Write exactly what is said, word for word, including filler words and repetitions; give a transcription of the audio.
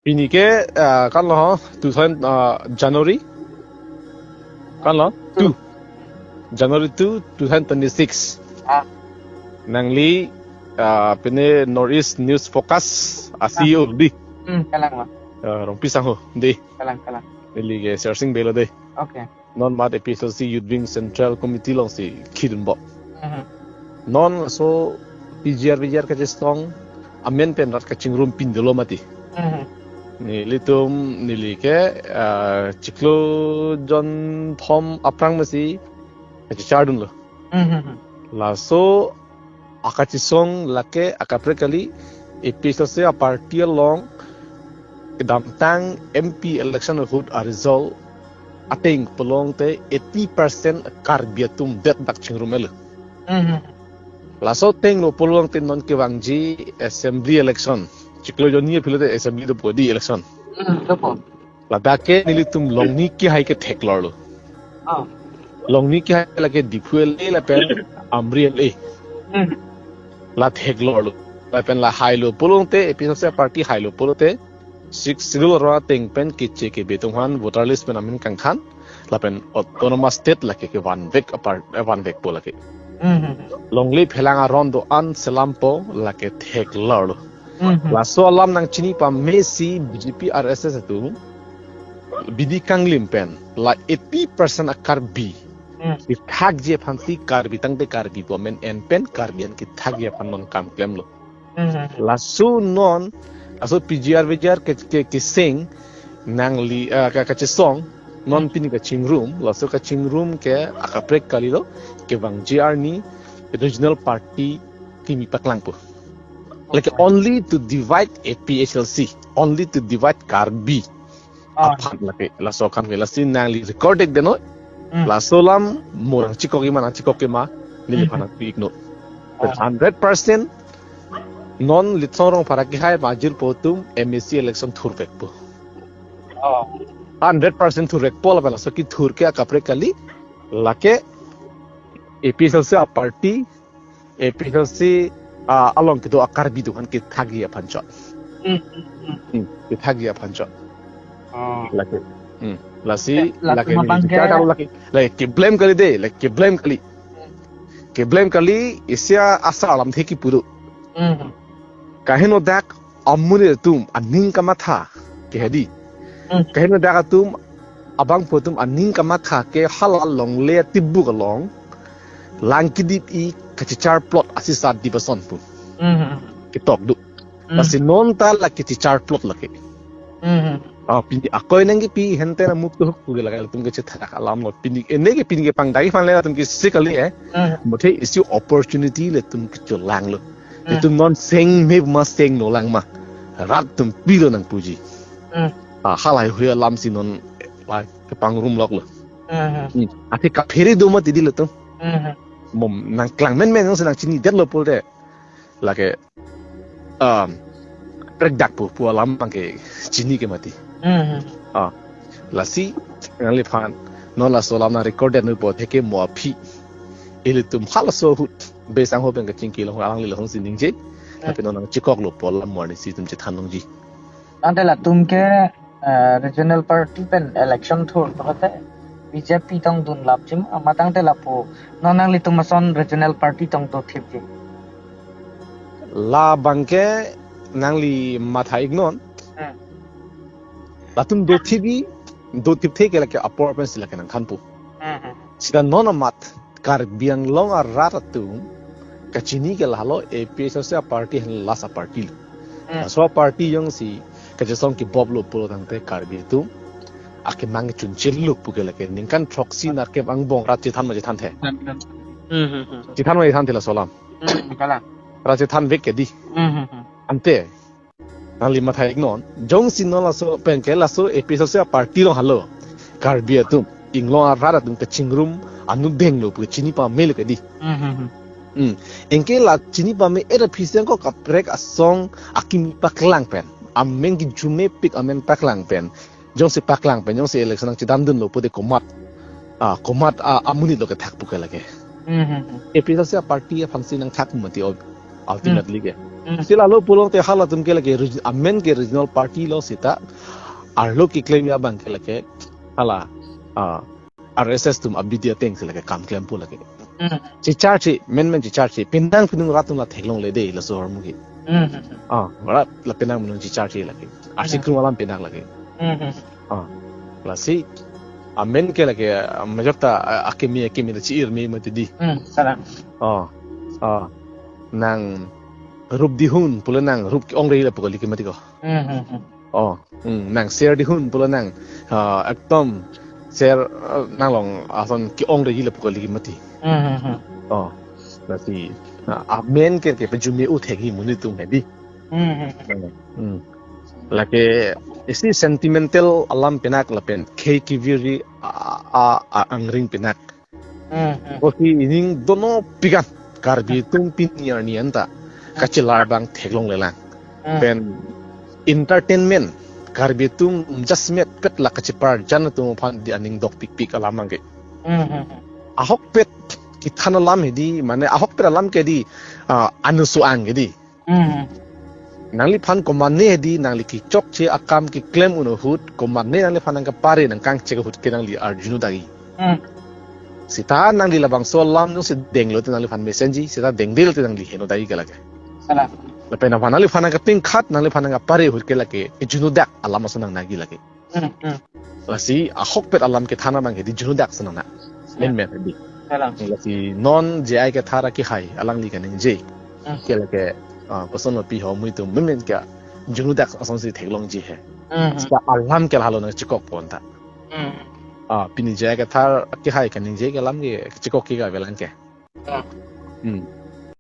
Pini ke, ah, kan lo, two thousand, ah, January. Kan lo, two. January two, two thousand twenty-six. Ah. Nangli, ah, pine North East News Focus, a Ah. C E O di. Hmm, kalang ma. Ah, Rongpi sangho, di. Kalang, kalang. Neli ke Sersing Bey lo de. Okay. Non mat A P H L C Youth Wing Central Committee alongsi khidun bo. Mhm. Non laso P G R V G R kachesong amen pen rat kachingrum pindolo mati. Mhm. Nelitum neli ke, ah, chiklo jonthom aphrang masi kachechardunlo. Mhm. Laso akachesong lake akaprek kali A P H L C a party along kedamtang M P election ahut a result ateng pulote eighty percent Karbi atum det dak chingrum elo. Mhm. Laso ateng lo pulote non kevangji assembly election. Chiklo jonni aphi lote assembly dopo di election. Mhm, dopo. Ladak ke nelitum Longni kehai ke theklorlo. Ah. Longni kehai lake Diphu L A lapen Amri L A. Hmm. La theklorlo. Lapen la hailo pulote, A P H L C party hailo pulote, Sixth Schedule ra ateng pen keche kebe atum aphan voter list pen amen kangkhan, lapen autonomous state lake kevanvek apar, eh, vanvekpo lake. Hmm. Longle phelang aron do-an selampo lake theklorlo. Mhm. Laso alam nangchini pamesi B J P R S S atum bidi kanglim pen la eighty percent a Karbi Hmm. kethakji aphansi Karbi tangte Karbi pu amen en pen Karbi an kethakji aphan non kam klemlo. Mhm. Laso non, laso P G R V G R ke, ke, keseng nangli, ah, ka, kachesong, non Hmm. pini kachingrum, laso kachingrum ke akaprek kalilo, kevangji arni regional party kimi paklangpo. Like Okay. only to divide A P H L C, only to divide Karbi. Ah. Aphan lake, laso akam ke lasi nangli recorded deno. Hmm. Laso alam mo nangchekok ma, nangchekok ma, neli Hmm. aphan nangpik no. Ah. Hundred percent non Litsong Rongphar akehai majir pu atum M A C election thurvekpo. Oh. Hundred percent thurvekpo lapen laso kethur ke akaprek kali lake A P H L C a party, A P H L C, ah, along kedo a Karbi atum aphan kethakji aphan chot. Hmm, hmm, hmm. Hmm, kethakji aphan chot. Oh. Lake. Hmm. Lasi, Eh, lake latum ni abang ke bicara lake, lake keblame kali de, lake keblame kali. Hmm. Keblame kali, isi asar alamthe kipu do. Hmm. Kaheno dak amonit atum aning kamatha ke hedi. Hmm. Kaheno dak atum abangphu atum aning kamatha ke hala longle tibuk along lang kedip-i kachechar plot asisa dip ason pu. Hmm. Ketok do. Hmm. Lasi non ta la kachechar plot lake. Hmm. Ah, pini akoi nangkepi hente na muk tuhuk pu ke lake latum kachethak alam lo. Pini ene ke pini kepangdai aphan le latum kisi kali eh. Hmm. Muthe isi opportunity latum kecholanglo. Hmm. Itum non seng me ma sengno lang ma. Rat atum pilo nangpuji. Hmm. Ah, halahei hui alamsi non la kepangrumloklo. Hmm. Hmm. Athe kaphere do mati di latum. Hmm. Mo nangklang menmen nangsi nangchinidetlo pulote. Lake, um, prekdak pu, pu alam abangke chini ke mati. Hmm. Ah, lasi, nangliphan, non laso alam nang recorded nu po theke mo aphi. Ilitum halaso ahut, Bey sangho pen kachingki along alangli lahonsi ningje. Hmm. Tapi non nangchekoklo pu alam mo arnisi itum chethan longji. Tangte latum ke, eh, regional party pen election thur pulote B J P tong dunlapji ma, amat tangte lapu non nanglitum ason regional party tong dothipji. Labangke nangli matha-iknon. Hmm. Latum dothipji, dothipthe ke lake apor pensi lake nangthanpo. Hmm, hmm. Sita non amat Karbi Anglong arat atum kachini ke lahelo A P H L C a party henlo last a party lo. Hmm. Laso a party jongsi kachesong keboblo pulo tangte Karbi atum akemang chunchillo pu ke lake ningkan throksi nerkep angbong rat chethan ma chethanthe. Hmm, hmm, hmm. Chethan ma chethanthe laso alam. Hmm, kalang. Rat chethanvek ke di. Hmm, hmm, hmm. Ante nangli matha-iknon, jongsi non laso penke laso A P H L C a party along halo Karbi atum, inglong arat atum kachingrum anudenglo pu chini pamelo ke di. Hmm, hmm, hmm. Hmm. Anke la chini pame-et aphi si angko kaprek asong akimi paklang pen, amen kijumepik amen paklang pen, jongsi paklang pen, jongsi election nangchedandunlo pu de komat, ah, komat, ah, amonit lo kethak pu ke lake. Hmm, hmm, hmm. A P H L C a party aphansi nangthak mati o. ultimately ke. Hmm. Si lalo pulote halatum ke lake reg-, amen ke regional party lo seta, arlo keklem abang ke lake hala, ah, R S S atum abidi ateng si lake kam klempo lake. Hmm. Checharche, menmen checharche, penang penung rat atum la theklongle dei laso ahormu ke. Hmm. Ah, rat la penang penung checharche lake. Arsi Hmm. krum alam penang lake. Hmm. Ah, lasi amen ke lake, ah, majorta, ah, akimi akimi la chi-ir me mati dei. Hmm, kalang. Ah, ah, nang rup dihun pulo nang rup ke-ong re lapu kali ke mati ko. Hmm, hmm, hmm. Oh, hmm, nang ser dihun pulo nang, ah, ekdom ser, ah, nang long ason ke-ong re lapu kali ke mati. Hmm, hmm, hmm. Oh, lasi, ah, amen ke ke pejumi uthek hi monit atum he dei. Hmm, hmm, hmm. Hmm. Lake isi sentimental alam pinak lapen khei kevir ri a, a, a, angring pinak. Hmm, hmm. Kosi ining dono pikan Karbi atum pini arni anta kachelar abang theklongle lang. Hmm. Pen entertainment Karbi atum jasemet pet la kacheparjan atum aphan dei aning dokpikpik alam abang ke. Hmm, hmm, hmm. Ahokpet kethan alam he dei, mane ahokpet alam ke dei, ah, anusu ang ke dei. Hmm. Nangliphan komane he dei, nangli kechokche akam keklem un ahut, komane nangliphan nangkapare nangkangchek ahut ke nangli arjuno dagi. Hmm. Seta nangli labangso alam jongsi denglo te nangliphan mesenji, seta dengdel te nangli heno dagi ke lake. Kalang. Lapen aphan nangliphan nangkapingkhat, nangliphan nangkapare ahut ke lake, kejuno dak alam ason nangnagi lake. Hmm, hmm. Lasi ahokpet alam kethan abang ke dei juno dak ason nang. Hmm. Menmen dei. Kalang. Lasi non J I Kathar akehai alangli kaningje. Hmm. Ke lake, ah, kosonlo pi ho mui atum menmen ke juno dak asonsi theklongji he. Hmm, hmm. Seta alam ke lalo nangchekokpo anta. Hmm. Ah, pini J I Kathar akehai kaningje ke alam ke chekok ke ka avelang ke. Hmm. Hmm.